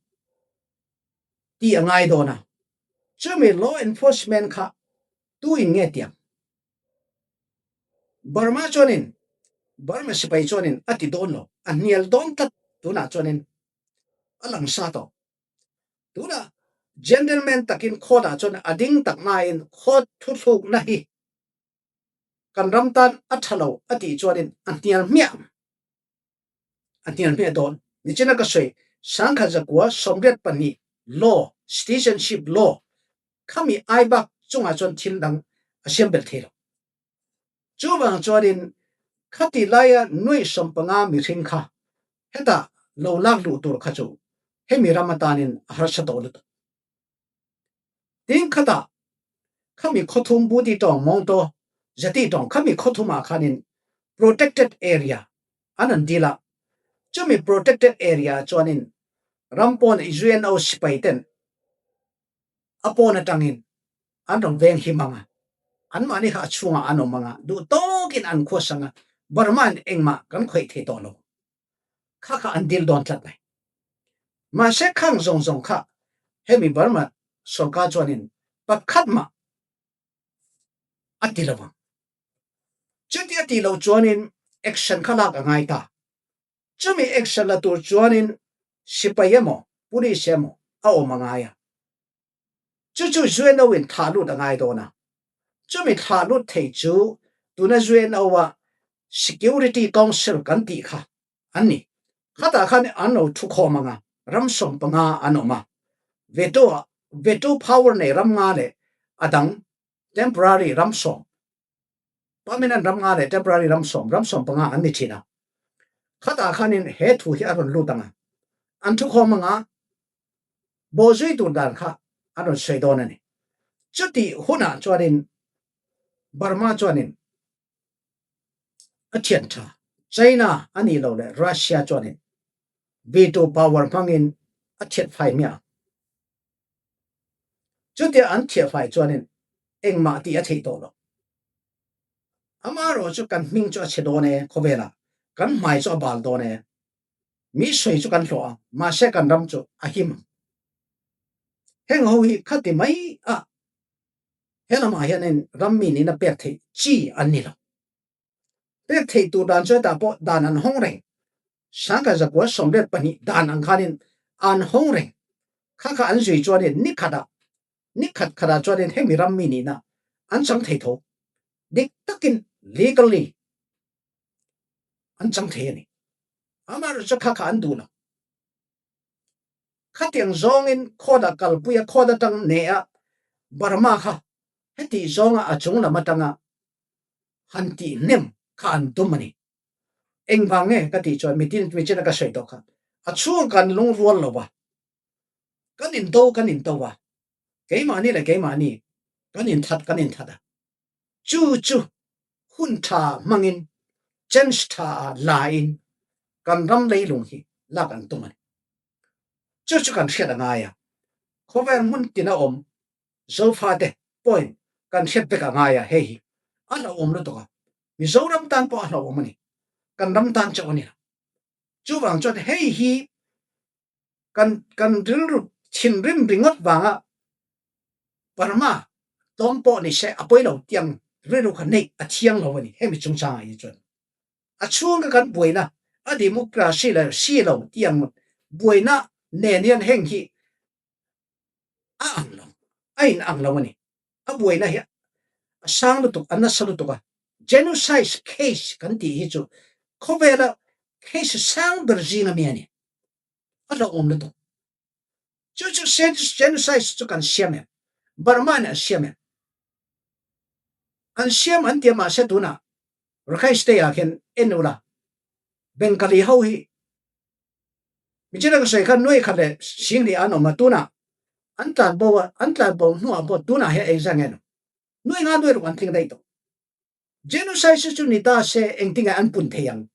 tih a ngai dawn a. Chumi law enforcement kha tuin nge tiang Burma chuanin, Burma sipai chuanin a ti dawn lo, a hnial dawn tlat tunah chuanin a lang sa tawh. Tunah gentleman takin court-ah chuan a ding tak nain court thuthlukna hi kan ram tan a ṭha lo a tih chuanin a hnial hmiah, a hnial hmiah dawn. Nichina ka sawi, sangkhat zakua sawmriat pahnih law, citizenship law, khami aibak chungah chuan thil dang a siam belh thei lo. Chuvang chuanin khati laia nuai sawmpanga mihring kha hetah lo lak luh tur kha chu hemi ram atanin a harsa tawh lutuk. Tin khatah khami khawthum Budi tawng Mawngtaw, Zati tawng khami khawthumah khanin protected area an an dil a. Chumi protected area chuanin ram pawn U N O sipai ten a pawn aṭangin an rawn veng him ang a, anmahni kha a chhungah an awm ang a, duhtawkin an khuasang a, Burma-in engmah kan khawih thei tawh lo. Kha kha an dil dawn tlat mai. Mahse, khang zawng zawng kha hemi Burma sawrkar chuanin pakhat mah a ti lo vang. Chuti a tih loh chuanin action kha lak a ngai ta. Chumi action la tur chuanin sipai emaw, police emaw a awm a ngai a. Chu chu U N O in thlah lut a ngai dawn a. Chumi thlah lut thei chu tuna U N O-a Security Council kan tih kha an ni. Khatah khan an lo thukhawm ang a, ram sawmpanga an awm a. Veto, veto power nei ram nga leh a dang temporary ram sawm, permanent ram nga leh temporary ram sawm, ram sawmpanga an ni ṭhin a. Khatah khanin he thu hi a rawn lut ang a, an thukhawm ang a, bawhzui tur dan kha a rawn sawi dawn a ni. Chutih hunah chuanin Burma chuanin a thian ṭha, China a nih loh leh Russia chuanin veto power hmangin a thiat fai miah. Chutia an thiah fai chuanin engmah tih a theih tawh lo. Amarawh chu kan hming chu a chhe dawn e, khawvelah kan hmai chu a bal dawn e. Mi sawi chu kan hlawh a, mahse kan ram chu a him ang. Heng ho hi khati mai a, he lamah hianin ram mi nihna pek theih chi an ni lo. Pek theih tur dan chu hetah pawh dan an hawng reng. Sangkhat zakua sawmriat pahnih dan ang khanin an hawng reng. Kha kha an zui chuanin ni khatah, ni khat khatah chuanin hemi ram mi nihna an chang thei tho. Dik takin legally an chang thei a ni. Amaherawhchu kha kha an duh lo. Khatiang zawngin court-ah kalpui a, court aṭang neh a, Burma kha hetih zawnga a chung lam aṭanga han tih hnem kha an tum a ni. Engvang nge ka tih chuan, mitin, michina ka sawi tawh kha, a chhung kan lungrual lo va, kan in do, kan in do va, keimahni leh keimahni kan in that, kan in that a. Chu chu hun ṭha hmangin, chance ṭha a la in kan ram leilung hi lak an tum a ni. Chu chu kan hriat a ngai a. Khawvel hmun tina awm Zofate pawhin kan hriat vek a ngai a, hei hi a hlauhawm lutuk a. Mizoram tan pawh a hlauhawm a ni, kan ram tan chauh a ni lo. Chuvang chuan hei hi kan, kan rilru thinrim ringawt vanga Burma tlawm pawh ni se a pawi lo tiang rilru kha neih a thiang lo a ni, hemi chungchangah hi chuan. A chhunga kan buaina, a democracy la si lo tiang buaina nen hian heng hi a ang lo, a in ang lo a ni. A buaina hi a sang lutuk, a nasa lutuk a. Genocide case kan tih hi chu khawvela case sang ber zinga mi a ni. A hlauhawm lutuk. Chu chu sen-, genocide chu kan siam em? Burma-in an siam em? An siam an tia, mahse, tunah Rakhine State-ah khian en ula, Bengali ho hi, michina ka sawi khan nuai khat leh sing hnih an awm a, tunah an tlan bo a, an tlan bo hnuah pawh tunah hian eng zat nge an awm? Nuai nga nuai ruk an tling daih tawh. Genocide chu ni ta se, engtinge an pun thei ang?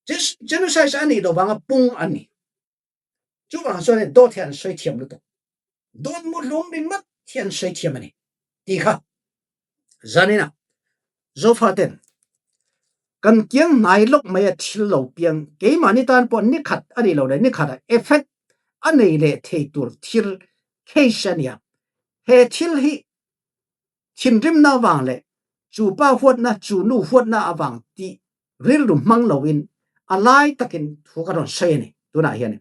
Genocide a nih lo vanga pung a ni. Chuvang chuan in dawt hian sawi thiam lutuk. Dawt mu hlum ringawt hian sawi thiam a ni. Ti kha. Zanina, Zofa ten, kan kiang hnai lawk mai a thil lo piang. Keimahni tan pawh ni khat a nih lo leh ni khat a effect a nei leh thei tur thil case a nia. He thil hi thinrimna avang leh chu pa huatna, chu nu huatna avang tih rilru hmang loin a lai takin thu ka rawn sawi a ni. Tunah hian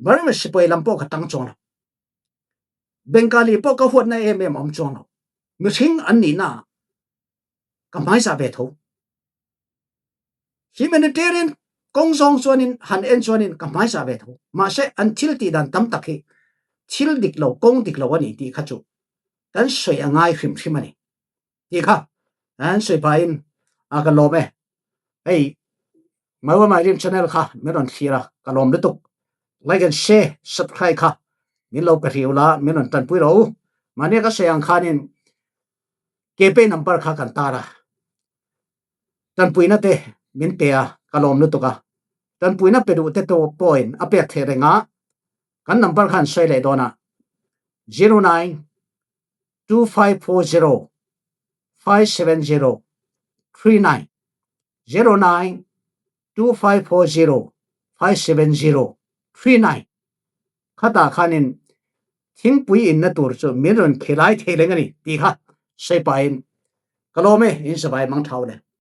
Burma sipai lam pawh ka tang chuang lo. Bengali pawh ka huatna em em a awm chuang lo. Mihring an nihna ka hmaisah ve tho. Humanitarian kawng zawng chuanin han en chuanin ka hmaisah ve tho. Mahse, an thil tih dan tam tak hi thil dik lo, kawng dik lo a ni tih kha chu kan sawi a ngai hrim hrim a ni. Tih kha an sawi pahin a ka lawm e. Hei, Maiwa Mailim channel kha min rawn thlir a, ka lawm lutuk. Like and share, subscribe kha min lo pe hri ula, min rawn tanpui rawh u. Mahnia ka sawi ang khanin K P number kha kan tar a, tanpuina te min pe a, ka lawm lutuk a. Tanpuina pe duh te tawh pawhin a pek thei reng a, kan number khan sawi leh dawn a, zero nine two five four zero five seven zero three nine, zero nine two five four zero five seven zero three nine. Khatah khanin thingpui inna tur chu min rawn khilai thei leng a ni tih kha sawi pahin ka lawm e, in zavai mangtha u le.